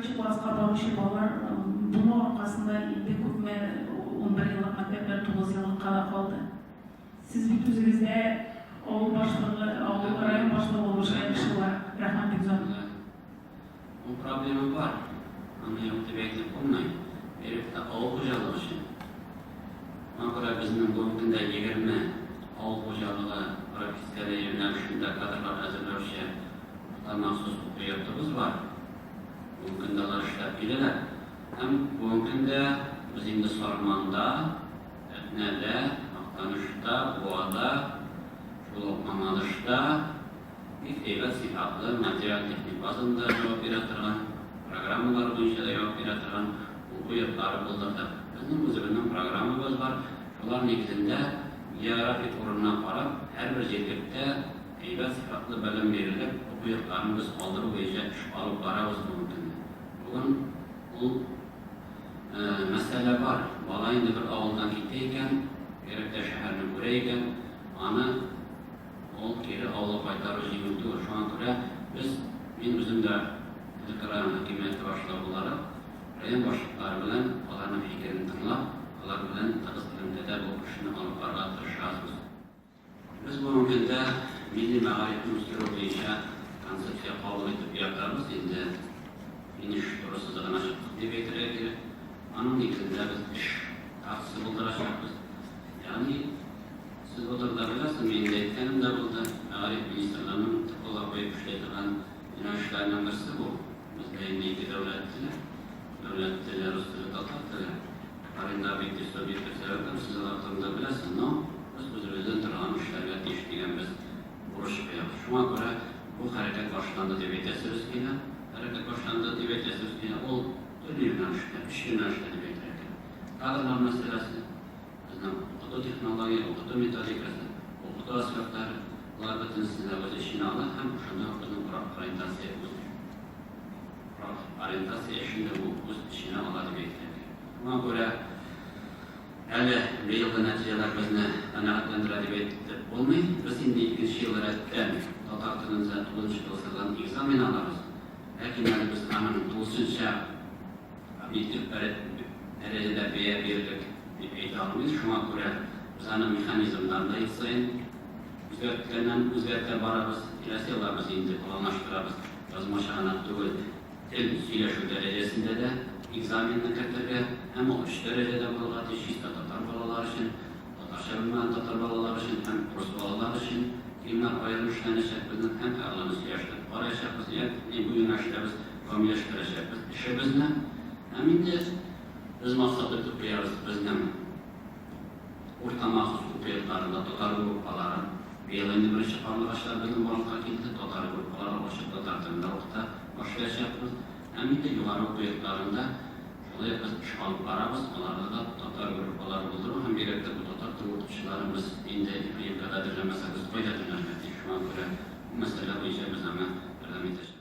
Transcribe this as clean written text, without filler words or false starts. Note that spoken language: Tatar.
Беренче класска баручы балалар булмау аркасында инде күпме 11 еллык мәктәпләр 9 еллыкка да калды. Сез бит үзегез дә авыл башлыгы, авыл, район башлыгы булып эшләгән кеше буларак. Рәхмәт бик зур. Ул проблема бар. Аны юк дип әйтеп булмый. Бигрәк тә авыл хуҗалыгы өчен. Шуңа күрә безнең бүгенге көндә 20 авыл хуҗалыгы профессияле юнәлешендә кадрлар әзерләүче урта махсус уку йортыбыз бар. Бүгенге көндә алар эшләп киләләр. Һәм бүгенге көндә без инде Сарманда, Әтнәдә, Актанышта, Буада, шул ук Мамадышта бик әйбәт сыйфатлы материаль-техник базаны да җавап бирә торган, программалар буенча да җавап бирә торган уку йортлары булдырдык. Безнең үзебезнең программабыз бар, шулар нигезендә географик урынына карап, һәрбер җирлектә әйбәт сыйфатлы белем бирерлек уку йортларын без алдыру буенча эш алып барабыз бүгенге көндә. Бүген ул Мәсьәлә бар. Бала инде бер авылдан китә икән, бигрәк тә шәһәрне күрә икән, аны ул кире авылга кайтару җиңел түгел. Шуңа күрә без, мин үзем дә элек район хакимияте башлыгы буларак, район башлыклары белән аларның фикерен тыңлап, алар белән тыгыз элемтәдә булып эшне алып барырга тырышабыз. Без бүгенге көндә милли мәгарифне үстерү буенча концепция кабул итеп ятабыз. Инде финиш туры сызыгына чыктык дип әйтергә кирәк. Аның нигезендә без эш картасы булдырачакбыз. Ягъни, сез бу турыда беләсез, мин инде әйткәнем дә булды, мәгариф министрлыгының төп алга куеп эшли торган юнәлешләренең берсе бу. Бездә инде ике дәүләт теле, дәүләт теле, рус теле, татар теле. Бар инде объектив, субъектив сәбәпләр, сез алар турында беләсез, но без үзебездән торган эшләргә тиеш дигән без бурыч куябыз. Шуңа күрә бу хәрәкәт башланды дип әйтәсебез килә. Хәрәкәт башланды дип әйтәсебез килә. Ул төрле юнәлештә, өч юнәлештә дип әйтергә кирәк. Кадрлар мәсьәләсе, безнең укыту технология, укыту методикасы, укыту әсбаплары, болар бөтенесен дә үз эченә ала һәм шунда ук безнең профориентация үз Профориентация эшен дә бу үз эченә ала дип әйтергә кирәк. Шуңа күрә әле быелгы нәтиҗәләр безне канәгатьләндерә дип әйтеп булмый. Без инде икенче ел рәттән татар телендә тугызынчы класслардан экзамен алабыз. Ләкин әле без аның тулысынча объектив дәрәҗәдә бәя бирерлек дип әйтә алмыйбыз. Шуңа күрә без аның механизмнарын да ел саен үзгәрткәннән үзгәртә барабыз. Киләсе елга без инде планлаштырабыз, язмача гына түгел, тел сөйләшү дәрәҗәсендә дә экзаменны кертергә һәм ул өч дәрәҗәдә булырга тиеш, чиста татар балалары өчен, татарча белмәгән татар балалары өчен һәм рус балалары өчен темалар аерым эшләнәчәк безнең һәм аларны сөйләштереп караячакбыз, ягъни бу юнәлештә без камилләштерәчәкбез эшебезне. Һәм инде без максат итеп куябыз безнең урта махсус уку йортларында татар группалары. Быел инде беренче карлыгачлар безнең барлыкка килде. Татар группалары ачып татар телендә укыта башлаячакбыз. Һәм инде югары уку йортларында шулай ук без эш алып барабыз. Аларда да татар группалары булдыру һәм бигрәк тә бу татар теле укытучыларын без инде Иприевкада әзерләмәсәк, без кайда әзерләргә тиеш? Шуңа күрә бу мәсьәлә буенча без аңа ярдәм итәчәкбез.